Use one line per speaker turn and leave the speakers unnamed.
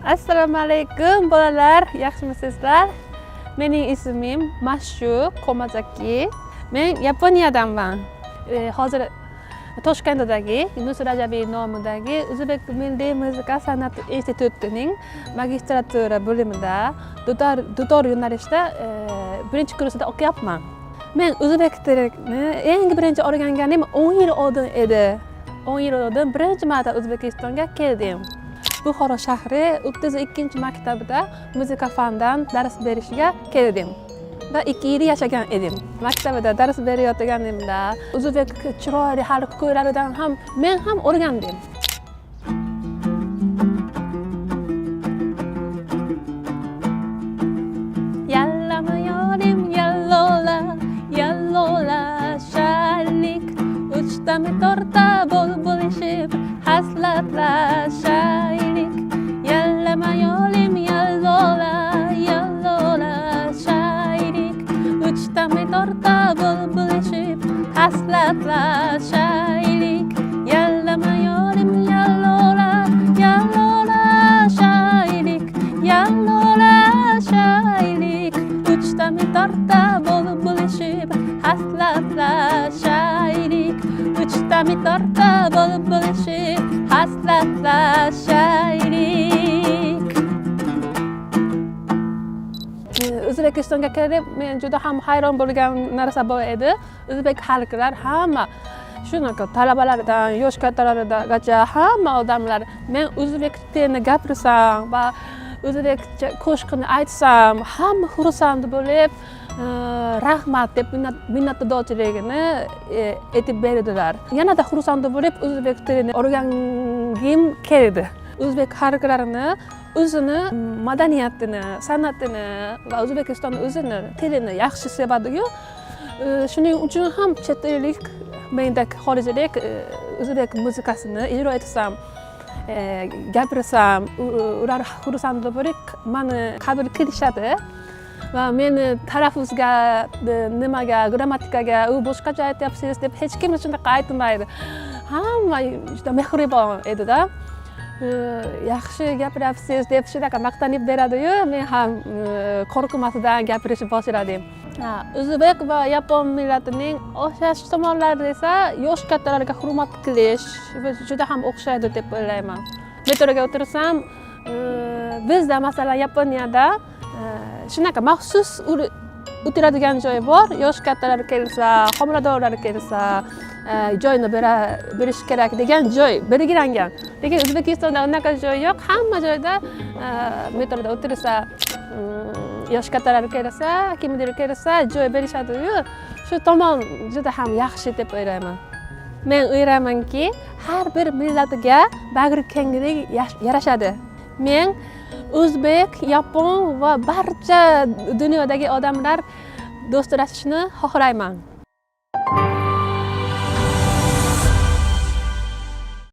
Assalomu alaykum bolalar, yaxshimisizlar? Mening ismim Mashu Komazaki. Men Yaponiyadanman. Hozir Toshkentdagi Yunus Rajabiy nomidagi O'zbek milliy muzika san'ati institutining magistratura bo'limida dutor yo'nalishida birinchi kursida o'qiyapman. Men o'zbek tilini eng birinchi o'rganganim 10 yil oldin edi. 10 yil oldin birinchi marta O'zbekistonga keldim. Buxoro shahri 32-maktabida muzika fanidan dars berishga keldim va 2 yil yashagan edim. Maktabida dars berayotganimda o'zbek chiroyli xalq kuylaridan ham men ham o'rgandim. Yallama yorim yallola, yallola shalik, uchtami to'rtta bulbulishib hasratlashaylik. Yallama yorim yallola, yallola shaylik, uchtami to'rtta bulbulishib hasratlashaylik. Yallama yorim yallola, yallola shaylik, yallola shaylik, uchtami to'rtta bulbulishib hasratlashaylik. Uchtami to'rtta bulbulishib hasratlashaylik. O'zbekistonga kelib men juda ham hayron bo'lgan narsa bor edi. O'zbek xalqlar hamma shunaqa talabalardan yosh kattalargacha hamma odamlar men o'zbek tilini gapirsam va o'zbekcha qo'shiqni aytsam hamma xursand bo'lib rahmat deb minnatdorchiligini aytib berdilar. Yanada xursand bo'lib o'zbek tilini o'rgangim keldi. O'zbek xalqlarini o'zini madaniyatini, san'atini va O'zbekiston o'zini tilini yaxshi sevadiyu. Shuning uchun ham chet ellik mendek xorijlik o'zbek muzikasini ijro etsam, gapirsam, ular xursand bo'lib mani qabul qilishadi va meni talaffuzga, nimaga, grammatikaga u boshqacha aytyapsiz deb hech kim shunaqa aytmaydi. Hamma juda mehribon edida. Yaxshi gapiryapsiz deb shunaqa maqtanib beradiyu, men ham qo'rqmasdan gapirishni boshladim. O'zbek va yapon millatining o'xshash tomonlari desa, yosh kattalarga hurmat qilish juda ham o'xshaydi deb o'ylayman. Metroga o'tirsam, bizda masalan Yaponiyada shunaqa maxsus o'tiradigan joy bor. Yosh kattalar kelsa, homiladorlar kelsa, joyni berish kerak degan joy belgilangan. Lekin O'zbekistonda unaqa joy yo'q. Hamma joyda metroda o'tirsa, yosh kattalar kelsa, kimdir kelsa joy berishadi-yu. Shu tomon juda ham yaxshi deb o'ylayman. Men o'ylaymanki, har bir millatga bag'rikenglik yarashadi. Men o'zbek, yapon va barcha dunyodagi odamlar do'stlashishni xohlayman.